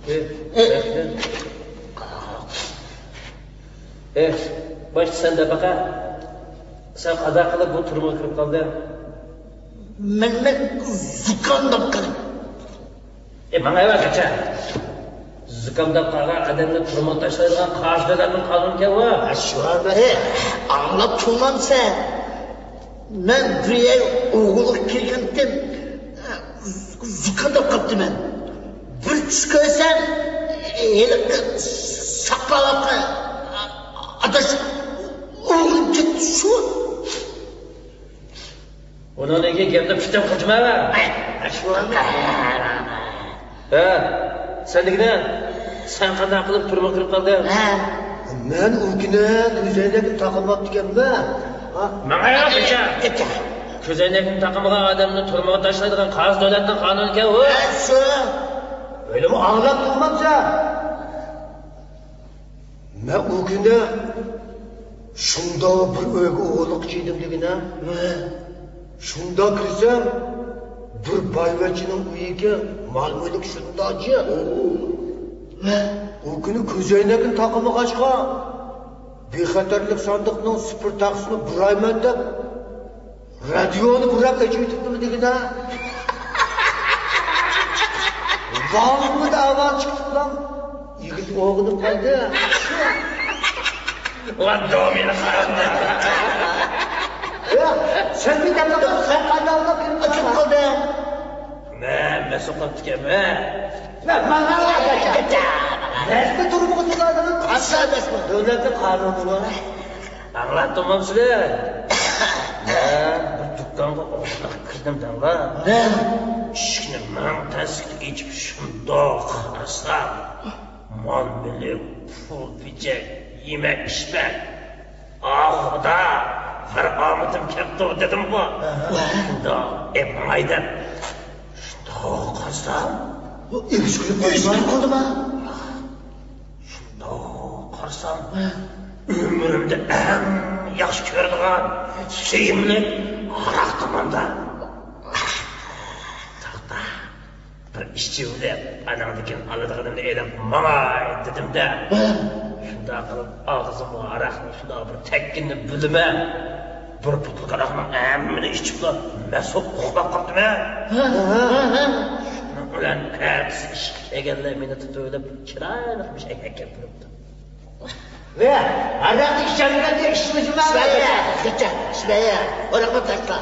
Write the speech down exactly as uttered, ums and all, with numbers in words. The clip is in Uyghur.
ئى، ئى، باشتا سەن دەپ باقە. سەن قانداق قىلىپ بۇ تۈرمىگە كىرىپ قالدىڭ؟ مەن، مەن زۇكامداپ قالدىم. ئى، ماڭا ئەۋەتكىچە. زۇكامداپ قالغان ئادەمنى تۈرمىگە تاشلايدىغان قارشى دۆلەتنىڭ قانۇنىكەن بۇ. ھە، شۇ ئەمەس. ئى، ئاڭلاپ تۇرمامسەن؟ مەن بىر يەرگە ئوغرىلىققا كىرگەنتىم، زۇكامداپ قاپتىمەن. بىر چۈش كۆرسەم، ھېلىقى ساقلاۋاتقان ئاداش ئوغرىلىپ كەتتى شۇ. ئۇنىڭدىن كېيىن گەپنى پۈتۈن قىلجىما. ھە، شۇ. ھە، سەن دېگىنە، سەن قانداق قىلىپ تۈرمىگە كىرىپ قالدىڭ؟ ھە. مەن ئۇ كۈنى كۆزەينەكنى تاقىماپتىكەنمەن. ھە؟ ماڭا ياق، كېچە. كېچە. كۆزەينەكنى تاقىمىغان ئادەمنى تۈرمىگە تاشلايدىغان قارشى دۆلەتنىڭ قانۇنىكەن ئۇ. ھە، شۇ. ئۆيلىمۇ ئاڭلاپ تۇرمامسەن. مەن ئۇ كۈنى شۇنداق بىر ئۆيگە ئوغرىلىققا چىدىم دېگىنە. ھە. شۇنداق كىرسەم، بىر بايۋەچچىنىڭ ئۆيىكى، مال-مۈلۈك شۇنداق جىق. ھە. ئۇ كۈنى كۆزەينەكنى تاقىمىغاچقا، بىخەتەرلىك ساندۇقىنىڭ سۈپۈر تاختىسىنى بۇرايمەن دەپ، رادىيونى بۇراپ ئېچىۋېتىپتىمەن دېگىنە. ۋاڭ-ۋۇڭ ئاۋاز چىقىپ تۇرۇپ، ئېگىز ئوغرىنىپ قالدى. ۋاي دومىنى قارىدى. يا، سەن بىر دەپ باققىن، سەن قانداق كىرىپ قالدىڭ؟ مەن مەسئۇل قىلىپتىكەنمەن. مەن، ماڭا ئەمەسمۇ تۇرمىغا تۇرىدىغان ئاساسمۇ دۆلەتنىڭ قانۇنى بار. ئاڭلاپ تۇرمامسىلەر؟ مەن بىر دۇكانغا ئوغرىلىققا كىردىم دەڭلار. ئىشىكنى مىڭ تەسلىكتە ئېچىپ شۇنداق قارىسام، مال-مۈلۈك، پۇل-پېچەك، يېمەك-ئىچمەك. ئاھ، خۇدا، بىر ئامىتىم كەپتۇ دېدىمغۇ. شۇنداق ئېپ ماڭاي دەپ. شۇنداق قارىسام، ئېگىز كۈلۈپ قالدىما؟ شۇنداق قارىسام، ئۆمرۈمدە ئەڭ ياخشى كۆرىدىغان، سۆيۈملۈك ھاراق تۇماندا. توختا، بىر ئىچىۋېلىپ، ئاناڭدىن كېيىن ئالىدىغىنىمنى ئېلىپ ماڭاي دېدىم-دە. شۇنداق قىلىپ، ئاغزىمغا ھاراقنىڭ شۇنداق بىر تەككىنىنى بىلىمەن. بىر بوتۇلكا ھاراقنىڭ ھەممىنى ئىچىپلا، مەسئۇل ئۇخلاپ قاپتىمەن. شۇنىڭ بىلەن ئەتىسى ئىشقا كەلگەنلەر مېنى تۇتۇۋېلىپ، چىرايلىق بىر ئەكەپ بېرىپتۇ. ۋە، ھاراقنى ئىچەلمىگەندە ئىچمىسىمۇ؟ ئىچمەيە، كېچە، ئىچمەيە. ھاراقنى تاشلا.